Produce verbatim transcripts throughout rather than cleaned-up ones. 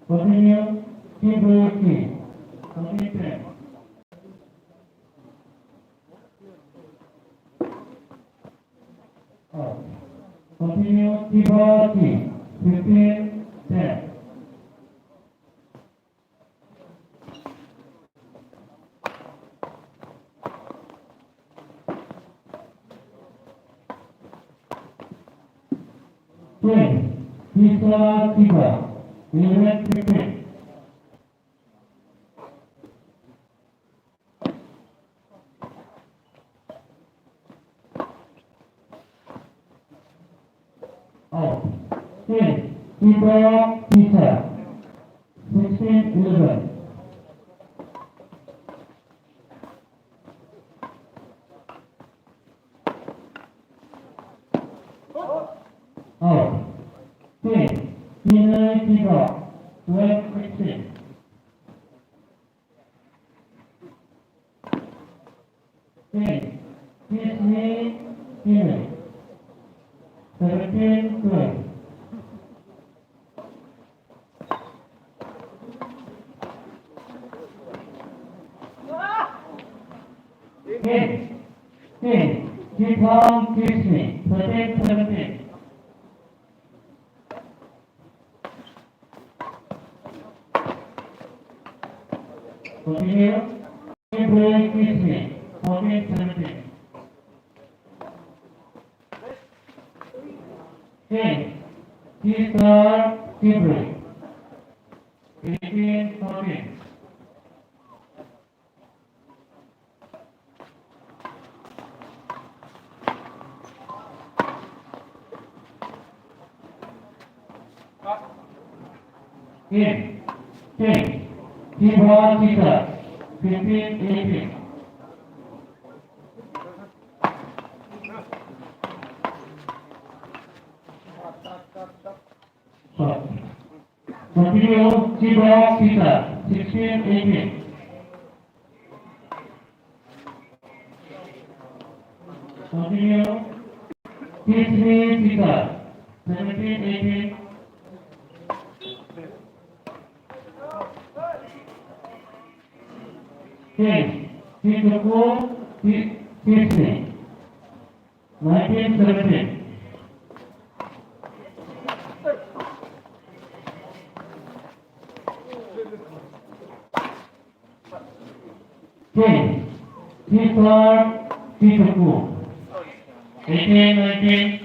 Continue, keep working. Continue. Oh. Continue, keep working. Fifteen, ten. Ten, Tisa Tiba, eleven fifteen. Out. Ten, Tiba Tisa, sixteen eleven. Out. Ten, Tinai Tiba, twelve sixteen. Ten, Tisni Tinai, seventeen twelve. Ten, ten, Kithang Kisni, thirteen seventeen. Continue. Ten, Kisni, fourteen seventeen. Ten, Kisar Kibri, eighteen fourteen. Ten, ten, Tiba Tisa, fifteen eighteen. Continue, Tiba Tisa, sixteen eighteen. Continue, Tisni Tisa, seventeen eighteen. Ten, Tituku, Ti-, Tisni, nineteen seventeen. Ten, Tisa Tituku, eighteen nineteen.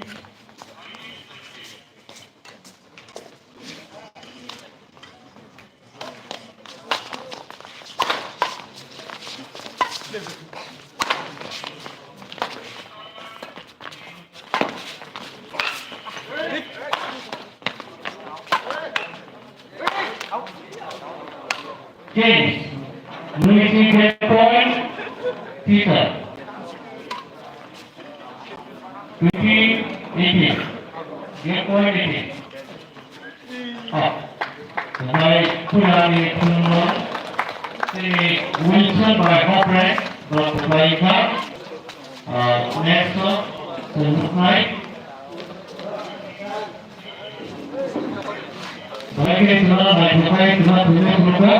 James, Luigi Gapon, Peter. Twenty eighteen, Gapon eighteen. Ah, by Purani Kumar, the Wilson by Hopre, the Plaika. Uh, next, uh, the Huknai. Baik, kita naik bukai, kita punya buka.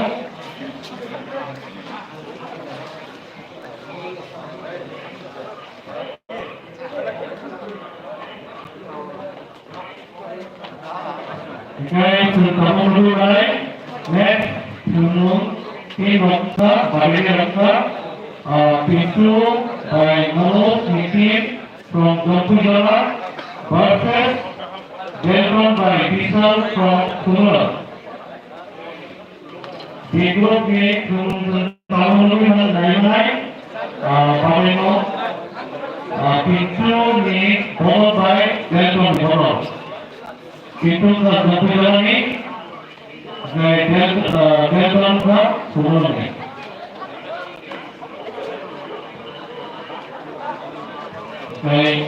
Oke, sudah kamu dulu, baik. Next, Gunung Tim Roksa, Babili Roksa, uh, Pintu by Manoj Nitin from Gompujala versus Delcon by Vishal from Kumula. Bigro ke Gunung Tamoni han nai nai, ah, Babino, ah, Pintu ni bolo by Delcon bolo. Pintu ka Gompujala ni, Jai Del-, ah, Delcon ka Kumula ni. Jai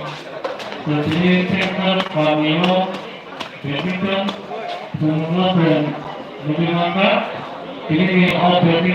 Sotini Center Kamio, Badminton, Kumula Sen, Nubimaka, ini ni all badminton.